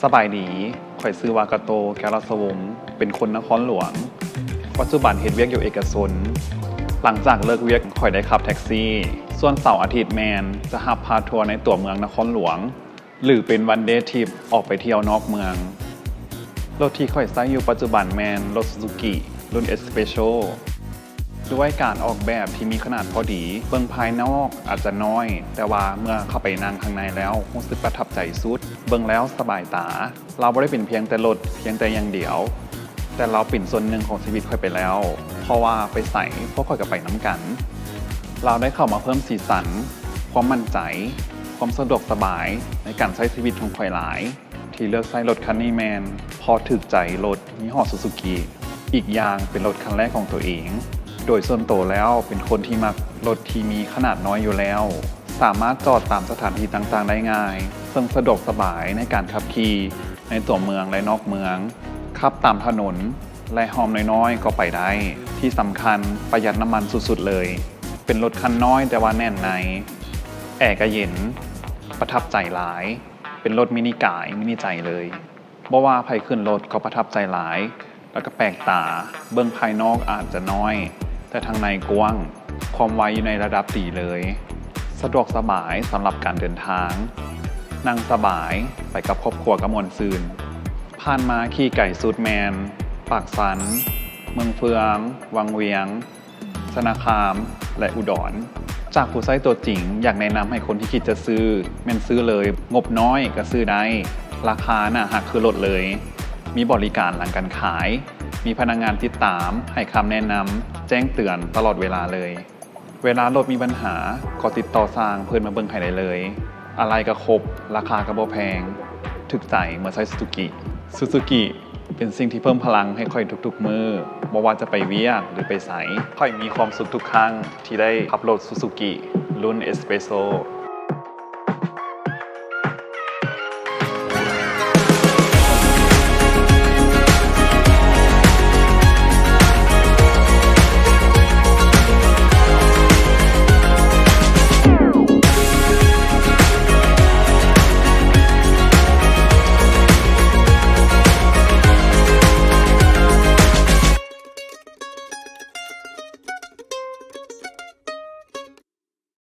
ສະບາຍດີ, ຂ້ອຍຊື່ວ່າກາໂຕ ແກ້ວລາຊະວົງ, ເປັນຄົນນະຄອນຫຼວງ. ປັດຈຸບັນເຮັດວຽກຢູ່ເອກະຊົນ. ຫຼັງຈາກເລີກວຽກ, ຂ້ອຍໄດ້ຂັບແທັກຊີ, ສ່ວນເສົາອາທິດແມ່ນຈະຮັບພາທົວໃນຕົວເມືອງນະຄອນຫຼວງ ຫຼື ເປັນ one day trip ອອກໄປທ່ຽວນອກເມືອງ. ລົດທີ່ຂ້ອຍໃຊ້ຢູ່ປັດຈຸບັນແມ່ນລົດ Suzuki ລຸ້ນ Espresso ດ້ວຍການອອກແບບທີ່ມີຂະໜາດພໍດີ, ເບິ່ງພາຍນອກອາດຈະນ້ອຍ, ແຕ່ວ່າເມື່ອເຂົ້າໄປນັ່ງຂ້າງໃນແລ້ວ ຮູ້ສຶກປະທັບໃຈສຸດ. ເບິ່ງແລ້ວສະບາຍຕາ. ລາວບໍ່ໄດ້ເປັນພຽງແຕ່ລົດພຽງແຕ່ຢ່າງດຽວ, ແຕ່ລາວເປັນສ່ວນໜຶ່ງຂອງຊີວິດຂ້ອຍໄປແລ້ວ, ເພາະວ່າໄປໃສ ພວກຂ້ອຍກໍໄປນຳກັນ. ລາວໄດ້ເຂົ້າມາເພີ່ມສີສັນ, ຄວາມໝັ້ນໃຈ, ຄວາມສະດວກສະບາຍໃນການໃຊ້ຊີວິດຂອງຂ້ອຍຫຼາຍ. ທີ່ເລືອກໃຊ້ລົດຄັນນີ້ແມ່ນເພາະຖືກໃຈລົດຍີ່ຫໍ້ Suzuki. ອີກຢ່າງເປັນລົດຄັນແລກຂອງຕົວເອງ. ໂດຍສ່ວນໂຕແລ້ວເປັນຄົນທີ່ມັກລົດທີ່ມີຂະໜາດນ້ອຍຢູ່ແລ້ວ, ສາມາດຈອດຕາມສະຖານທີ່ຕ່າງໆໄດ້ງ່າຍ, ເຊິ່ງສະດວກສະບາຍໃນການຂັບຂີ່ໃນຕົວເມືອງ ແລະ ນອກເມືອງ. ຂັບຕາມຖະໜົນ ແລະ ຮ່ອມນ້ອຍໆກໍໄປໄດ້. ທີ່ສຳຄັນປະຢັດນ້ຳມັນສຸດໆເລີຍ. ເປັນລົດຄັນນ້ອຍແຕ່ວ່າແໜ້ນໃນ, ແອກໍເຢັນ, ປະທັບໃຈຫຼາຍ. ເປັນລົດມິນິກາຍ ມິນິໃຈເລີຍ. ບໍ່ວ່າໃຜຂຶ້ນລົດກໍປະທັບໃຈຫຼາຍ ແລ້ວກໍແປກຕາ. ເບິ່ງພາຍນອກອາດຈະນ້ອຍ, ແຕ່ທາງໃນກວ້າງ, ຄວາມໄວຢູ່ໃນລະດັບດີເລີຍ. ສະດວກສະບາຍສຳລັບການເດີນທາງ. ນັ່ງສະບາຍ, ໄປກັບຄອບຄົວກໍມ່ວນຊື່ນ. ຜ່ານມາຂີ່ໄກສຸດແມ່ນປາກຊັນ, ເມືອງເຟືອງ, ວັງວຽງ, ຊະນະຄາມ ແລະ ອຸດອນ. ຈາກຜູ້ໃຊ້ຕົວຈິງ, ຢາກແນະນຳໃຫ້ຄົນທີ່ຄິດຈະຊື້ ແມ່ນຊື້ເລີຍ, ງົບນ້ອຍກໍຊື້ໄດ້, ລາຄາໜ້າຮັກຄືລົດເລີຍ, ມີບໍລິການຫຼັງການຂາຍ, ມີພະນັກງານຕິດຕາມ ໃຫ້ຄຳແນະນຳ, ແຈ້ງເຕືອນຕະຫຼອດເວລາເລີຍ. ເວລາລົດມີບັນຫາ ກໍຕິດຕໍ່ຊ່າງເພິ່ນມາເບິ່ງໃຫ້ໄດ້ເລີຍ. ອາໄຫຼ່ກໍຄົບ, ລາຄາກໍບໍ່ແພງ, ຖືກໃຈເມື່ອໃຊ້ Suzuki. Suzuki ເປັນສິ່ງທີ່ເພີ່ມພະລັງໃຫ້ຂ້ອຍທຸກໆມື້, ບໍ່ວ່າຈະໄປວຽກ ຫຼື ໄປໃສ. ຂ້ອຍມີຄວາມສຸກທຸກຄັ້ງທີ່ໄດ້ຂັບລົດ Suzuki ລຸ້ນ Espresso.